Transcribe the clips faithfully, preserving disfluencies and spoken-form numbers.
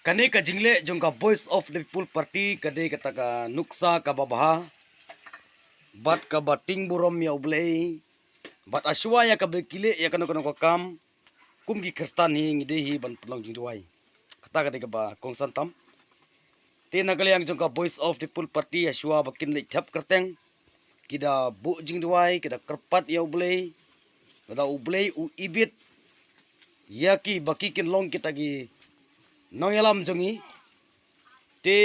Kane ka jingleh jong ka Voice of the People Party ka dei kata ka nuksa kaba bha bad kaba tieng burom ïa U Blei. Bad hashwa ïa kaba ki leh ïa kano kano ka kam, kum ki Khristan hi ngi dei hi ban pynlong jingduwai. Kata ka dei kaba kongsan tam. Te na ka liang jong ka Voice of the People Party hashwa ba kin leit thep kyrteng, ki da buh jingduwai, ki da kyrpad ïa U Blei, lada U Blei u ibit ïa ki ba ki kin long kita ki nongïalam jong ngi. Te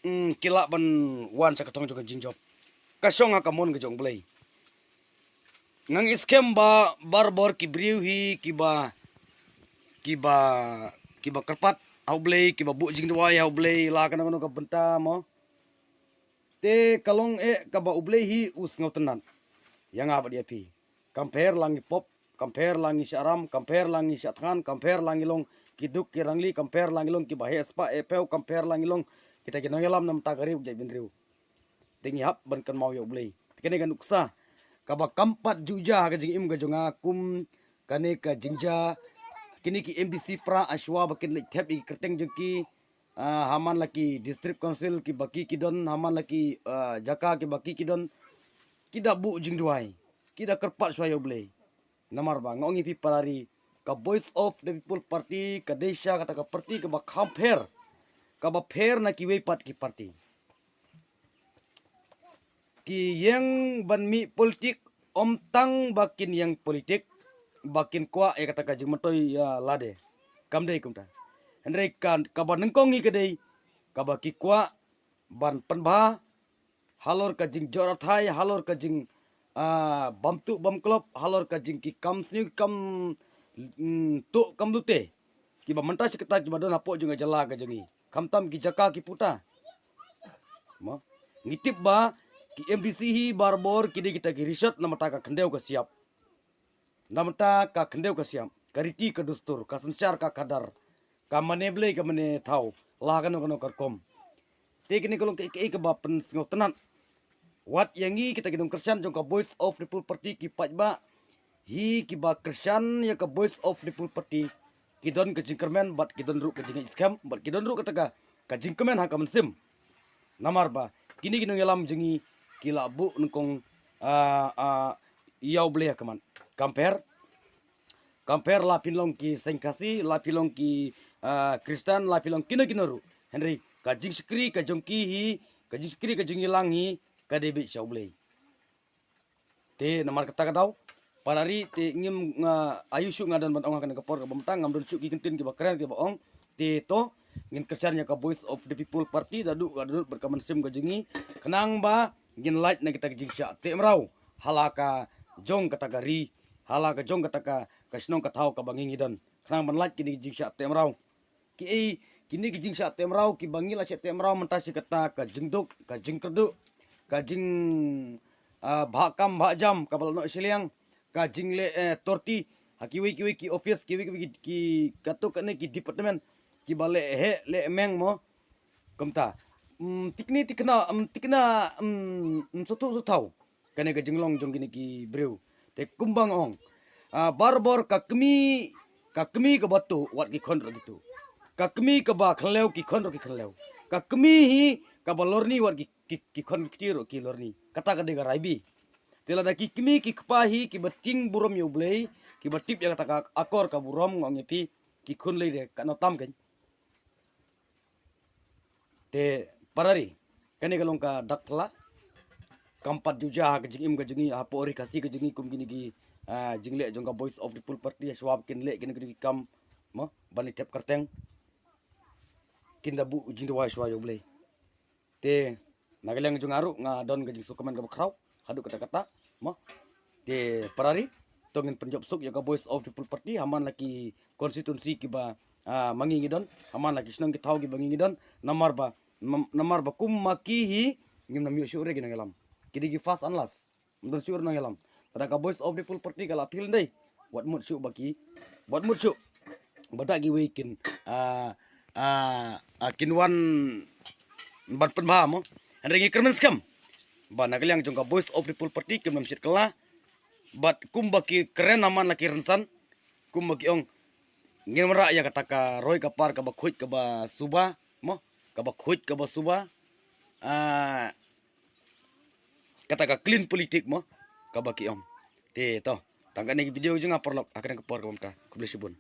mm, ki lah ban wan sha ka thong jong ka jingjop. Ka shong ha ka mon ka jong U Blei. Nga ngeit skhem ba barabor ki briew hi kiba, kiba, kiba kyrpad ha U Blei, kiba buh jingduwai ha U Blei la kano kano ka bynta mo. Te ka long eh kaba U Blei hi u sngewtynnat ïa nga bad ïa phi. Kam pher la ngi pop, kam pher la ngi shah ram, kam pher la ngi shah thngan, kam pher la ngi long ki duk ki rangli, kam pher la ngi long kiba heh spah heh phew, kam pher la ngi long kita ki nongïalam na bynta ka ri bad ka jaitbynriew. Te ngi hap ban kynmaw ïa U Blei. Te kane ka nuksa kaba kam pat ju jia ha ka jingim ka jong nga kum kane ka jingjia, kine ki M D C pra hashwa ba kin leit thep ïa ki kyrteng jong ki, ah, ha man la ki district council kiba ki ki don, ha man la ki, ah, jaka kiba ki ki don, ki da buh jingduwai, ki da kyrpad shuwa ïa U Blei. Namar ba nga ong ïa phi para ri, ka Voice of the People Party ka dei shisha kata ka party kaba kham pher, kaba pher na kiwei pat ki party. Ki ïeng ban mih politik ym tang ba kin ïeng politik ba kin kwah ïa kata ka jingmyntoi ïa lade. Kam dei kumta. Hynrei ka, kaba nyngkong hi ka dei kaba ki kwah ban pynbha halor ka jingjot rathai, halor ka jing, ah, bam tuh bam klop, halor ka jing ki kam sniew ki kam, mm, tuh kam lute. Kiba mynta shi katta kiba don hapoh jong ka jylla ka jong ngi. Khamtam ki jaka ki puta. Mo. Ngi tip ba ki M D C hi barabor ki dei kita ki rishot na bynta ka khyndew ka siap. Na bynta ka khyndew ka siap, ka riti ka dustur, ka synshar ka khadar, ka mane blei ka mane thaw, la kano kano ka rukom. Te kine ka long kaei kaei kaba pynsngewtynnat. Wat ïa ngi kita ki nongkyrshan jong ka Voice of the People Party ki paidbah hi kiba kyrshan ïa ka Voice of the People Party, ki don ka jingkyrmen bad ki don ruh ka jingngeit skhem bad ki don ruh kata ka, ka jingkmen ha ka mynsiem. Namar ba kine ki nongïalam jong ngi ki la buh nyngkong, ah, ah, ïa U Blei ha khmat. Kam pher, kam pher la phin long ki seng Khasi, la phin long ki, ah, Khristan, la phin long kino kino ruh. Hynrei ka jingshakri ka jong ki hi, ka jingshakri ka jong ngi lang hi, ka dei beit sha U Blei. Te namar kata ka daw, para ri te ngim nga ayu shuh nga don ban ong ha kane ka por kaba mynta, ngam don shuh ki kyntien kiba kren kiba ong. Te to ngin kyrshan ïa ka Voice of the People Party da duh ka dud bad ka mynsiem ka jong ngi, khnang ba ngin lait na kita ki jingshah teh mraw ha la ka jong kata ka ri, ha la ka jong kata ka, ka shnong ka thaw kaba ngi ngi don, khnang ban lait kine ki jingshah teh mraw. Kiei kine ki jingshah teh mraw kiba ngi la shah teh mraw mynta shi katta, ka jingduk, ka jingkyrduh, ka jing, ah, bhah kam bhah jam kaba la noh shiliang, ka jingleh, eh, torti ha kiwei kiwei ki office, kiwei kiwei ki, ki katto katne ki department kiba leh heh leh meng mo. Kumta, mm, tikni tikna, mm, tikna, mm, mm, suthu suthaw kane ka jinglong jong kine ki briew. Te kumba nga ong, ah, barabor ka kmie, ka kmie kaba tuh wat ki khon ruh ki tuh. Ka kmie kaba khynlew ki khon ruh ki khynlew. Ka kmie hi kaba lorni wat ki, ki, ki khon ki kti ruh ki lorni. Kata ka dei ka raibi. Te lada ki kmie ki kpa hi kiba tieng burom ïa U Blei, kiba tip ïa kata ka akor ka burom, nga ong ïa phi, ki khun lei de katno tam kein. Te para ri, kane ka long ka dak phylla. Kam pat ju jia ha ka jingim ka jong ngi hapoh ri Khasi ka jong ngi kum kine ki, ah, jingleh jong ka Voice of the People Party, hashwa ba kin leh kine ki kam mo ban leit thep kyrteng, kin da buh jingduwai shuwa ïa U Blei. Te na ka liang jong nga ruh nga don ka jingsngewkmen kaba khraw haduh katta katta mo. Te para ri, to ngin pynjop suk ïa ka Voice of the People Party ha man la ki constituency kiba, ah, ma ngi ngi don, ha man la ki shnong ki thaw kiba ngi ngi don. Namar ba, nam-, namar ba kum ma ki hi ngim nam ïoh shuh re ki nongïalam. Ki dei ki first and last. Ym don shuh re nongïalam. Lada ka Voice of the People Party ka la appeal dei, wat mut shuh ba ki, wat mut shuh ba da kiwei kin, ah, ah, ah, kin wan ban pynbha mo. Hynrei ngi kyrmen skhem ba na ka liang jong ka Voice of the People Party kim nym shit kylla. Bad kumba ki kren ha man la ki rynsan, kumba ki ong, ngim rah ïa kata ka roi ka par kaba khuid kaba suba mo, kaba khuid kaba suba. Ah, kata ka clean politik mo, kaba ki ong. Te to, tang kane ka video jong nga paralok, ha kane ka por kaba mynta. Khublei shibun.